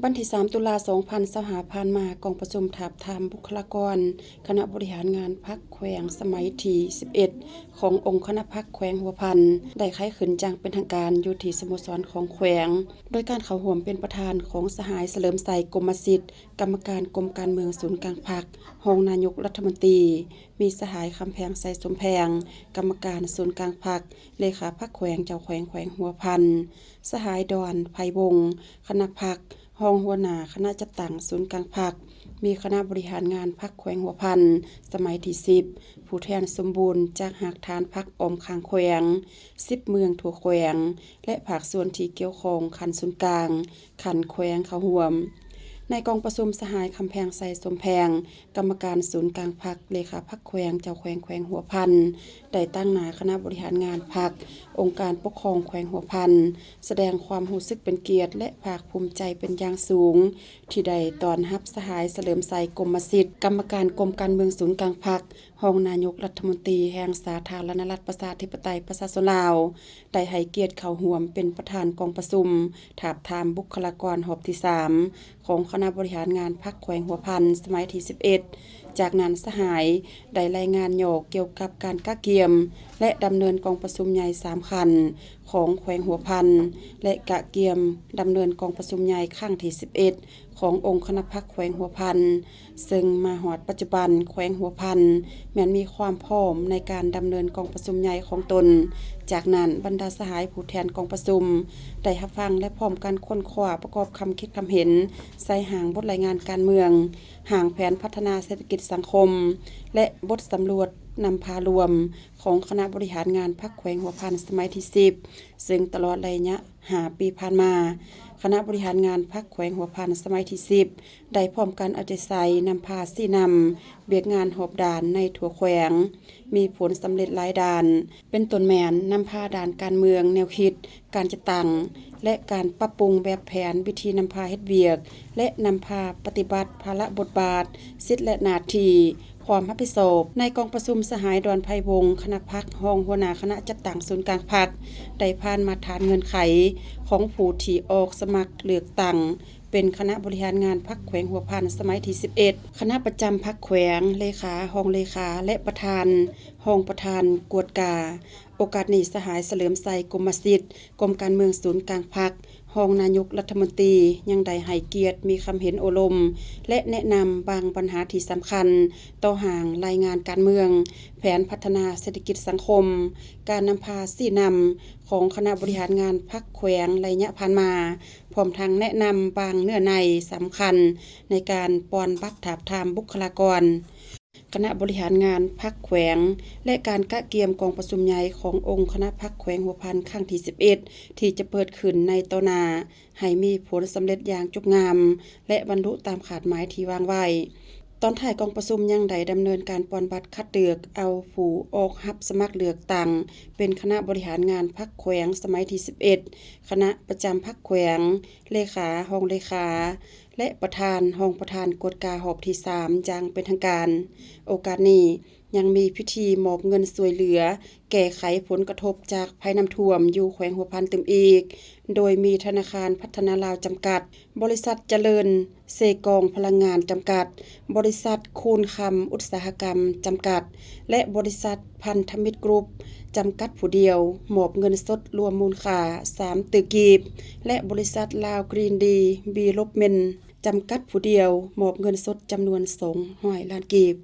ວັນທີສາມ ຕຸລາ ສອງພັນຊາວຫ້າ ຜ່ານມາ, ກອງປະຊຸມທາບທາມບຸກຄະລາກອນຄະນະບໍລິຫານງານພັກແຂວງສະໄໝທີ ສິບເອັດ ຂອງອົງຄະນະພັກແຂວງຫົວພັນ ໄດ້ໄຂຂຶ້ນຢ່າງເປັນທາງການຢູ່ທີ່ສະໂມສອນຂອງແຂວງ, ໂດຍການເຂົ້າຮ່ວມເປັນປະທານຂອງສະຫາຍ ສະເຫຼີມໄຊ ກົມມະສິດ, ກຳມະການກົມການເມືອງສູນກາງພັກ, ຮອງນາຍົກລັດຖະມົນຕີ, ມີສະຫາຍ ຄຳແພງ ໄຊສົມແພງ, ກຳມະການສູນກາງພັກ, ເລຂາພັກແຂວງ, ເຈົ້າແຂວງແຂວງຫົວພັນ, ສະຫາຍ ດອນ ໄພວົງ, ຄະນະພັກ, ຮອງຫົວໜ້າຄະນະຈັດຕັ້ງສູນກາງພັກ, ມີຄະນະບໍລິຫານງານພັກແຂວງຫົວພັນ ສະໄໝທີ ສິບ, ຜູ້ແທນສົມບູນຈາກຮາກຖານພັກອ້ອມຂ້າງແຂວງ, ສິບເມືອງທົ່ວແຂວງ ແລະ ພາກສ່ວນທີ່ກ່ຽວຂ້ອງຂັ້ນສູນກາງ, ຂັ້ນແຂວງເຂົ້າຮ່ວມ. ໃນກອງປະຊຸມ, ສະຫາຍ ຄຳແພງ ໄຊສົມແພງ, ກຳມະການສູນກາງພັກ, ເລຂາພັກແຂວງ, ເຈົ້າແຂວງແຂວງຫົວພັນ ໄດ້ຕາງໜ້າຄະນະບໍລິຫານງານພັກ, ອົງການປົກຄອງແຂວງຫົວພັນ ສະແດງຄວາມຮູ້ສຶກເປັນກຽດ ແລະ ພາກພູມໃຈເປັນຢ່າງສູງ ທີ່ໄດ້ຕ້ອນຮັບສະຫາຍ ສະເຫຼີມໄຊ ກົມມະສິດ, ກຳມະການກົມການເມືອງສູນກາງພັກ, ຮອງນາຍົກລັດຖະມົນຕີແຫ່ງສາທາລະນະລັດ ປະຊາທິປະໄຕ ປະຊາຊົນລາວ ໄດ້ໃຫ້ກຽດເຂົ້າຮ່ວມເປັນປະທານກອງປະຊຸມ ທາບທາມບຸກຄະລາກອນຮອບທີ ສາມ ຂອງຄະນະບໍລິຫານງານພັກແຂວງຫົວພັນ ສະໄໝທີ ສິບເອັດ. ຈາກນັ້ນ, ສະຫາຍໄດ້ລາຍງານຫຍໍ້ກ່ຽວກັບການກະກຽມ ແລະ ດຳເນີນກອງປະຊຸມໃຫຍ່ ສາມ ຂັ້ນຂອງແຂວງຫົວພັນ ແລະ ກະກຽມດຳເນີນກອງປະຊຸມໃຫຍ່ຄັ້ງທີ ສິບເອັດ ຂອງອົງຄະນະພັກແຂວງຫົວພັນ, ເຊິ່ງມາຮອດປັດຈຸບັນ, ແຂວງຫົວພັນແມ່ນມີຄວາມພ້ອມໃນການດຳເນີນກອງປະຊຸມໃຫຍ່ຂອງຕົນ. ຈາກນັ້ນ, ບັນດາສະຫາຍຜູ້ແທນກອງປະຊຸມ ໄດ້ຮັບຟັງ ແລະ ພ້ອມກັນຄົ້ນຄວ້າປະກອບຄຳຄິດຄຳເຫັນໃສ່ຮ່າງບົດລາຍງານການເມືອງ, ຮ່າງແຜນພັດທະນາເສດຖະກິດສັງຄົມ ແລະ ບົດສຳຫຼວດນຳພາລວມຂອງຄະນະບໍລິຫານງານພັກແຂວງຫົວພັນ ສະໄໝທີ ສິບ ເຊິ່ງຕະຫຼອດໄລຍະ ຫ້າ ປີຜ່ານມາ, ຄະນະບໍລິຫານງານພັກແຂວງຫົວພັນ ສະໄໝທີ ສິບ ໄດ້ພ້ອມກັນເອົາໃຈໃສ່ນຳພາຊີ້ນຳວຽກງານຮອບດ້ານໃນທົ່ວແຂວງ ມີຜົນສຳເລັດຫຼາຍດ້ານ, ເປັນຕົ້ນແມ່ນນຳພາດ້ານການເມືອງ, ແນວຄິດ, ການຈັດຕັ້ງ ແລະ ການປັບປຸງແບບແຜນ, ວິທີນຳພາເຮັດວຽກ ແລະ ນຳພາປະຕິບັດພາລະບົດບາດ, ສິດ ແລະ ໜ້າທີ່, ຄວາມຮັບຜິດຊອບ. ໃນກອງປະຊຸມ, ສະຫາຍ ດອນ ໄພວົງ, ຄະນະພັກ, ຮອງຫົວໜ້າຄະນະຈັດຕັ້ງສູນກາງພັກ ໄດ້ຜ່ານມາດຖານເງື່ອນໄຂຂອງຜູ້ທີ່ອອກສະໝັກເລືອກຕັ້ງເປັນຄະນະບໍລິຫານງານພັກແຂວງຫົວພັນ ສະໄໝທີ ສິບເອັດ, ຄະນະປະຈຳພັກແຂວງ, ເລຂາ, ຮອງເລຂາ ແລະ ປະທານ, ຮອງປະທານກວດກາ. ໂອກາດນີ້, ສະຫາຍ ສະເຫຼີມໄຊ ກົມມະສິດ, ກົມການເມືອງສູນກາງພັກ, ຮອງນາຍົກລັດຖະມົນຕີ ຍັງໄດ້ໃຫ້ກຽດມີຄຳເຫັນໂອ້ລົມ ແລະ ແນະນຳບາງບັນຫາທີ່ສຳຄັນຕໍ່ຮ່າງລາຍງານການເມືອງ, ແຜນພັດທະນາເສດຖະກິດສັງຄົມ, ການນຳພາຊີ້ນຳຂອງຄະນະບໍລິຫານງານພັກແຂວງໄລຍະຜ່ານມາ, ພ້ອມທັງແນະນຳບາງເນື້ອໃນສຳຄັນໃນການປ່ອນບັດທາບທາມບຸກຄະລາກອນ ຄະນະບໍລິຫານງານພັກແຂວງ ແລະ ການກະກຽມກອງປະຊຸມໃຫຍ່ຂອງອົງຄະນະພັກແຂວງຫົວພັນຄັ້ງທີ ສິບເອັດ ທີ່ຈະເປີດຂຶ້ນໃນຕໍ່ໜ້າ ໃຫ້ມີຜົນສຳເລັດຢ່າງຈົບງາມ ແລະ ບັນລຸຕາມຄາດໝາຍທີ່ວາງໄວ້. ຕອນທ້າຍກອງປະຊຸມຍັງໄດ້ດຳເນີນການປ່ອນບັດຄັດເລືອກເອົາຜູ້ອອກຮັບສະໝັກເລືອກຕັ້ງເປັນຄະນະບໍລິຫານງານພັກແຂວງສະໄໝທີ ສິບເອັດ, ຄະນະປະຈຳພັກແຂວງ, ເລຂາ, ຮອງເລຂາ ແລະ ປະທານ, ຮອງປະທານກວດກາຮອບທີ ສາມ ຢ່າງເປັນທາງການ. ໂອກາດນີ້ຍັງມີພິທີມອບເງິນຊ່ວຍເຫຼືອແກ້ໄຂຜົນກະທົບຈາກໄພນ້ຳຖ້ວມຢູ່ແຂວງຫົວພັນຕື່ມອີກ, ໂດຍມີທະນາຄານພັດທະນາລາວຈຳກັດ, ບໍລິສັດຈະເລີນເຊກອງພະລັງງານຈຳກັດ, ບໍລິສັດຄູນຄຳອຸດສາຫະກຳຈຳກັດ ແລະ ບໍລິສັດພັນທະມິດກຣຸບຈຳກັດຜູ້ດຽວ ມອບເງິນສົດລວມມູນຄ່າ ສາມ ຕື້ກີບ ແລະ ບໍລິສັດລາວກຣີນດີ ດີເວລົບເມັນ ຈຳກັດຜູ້ດຽວ ມອບເງິນສົດຈຳນວນ ສອງຮ້ອຍລ້ານກີບ.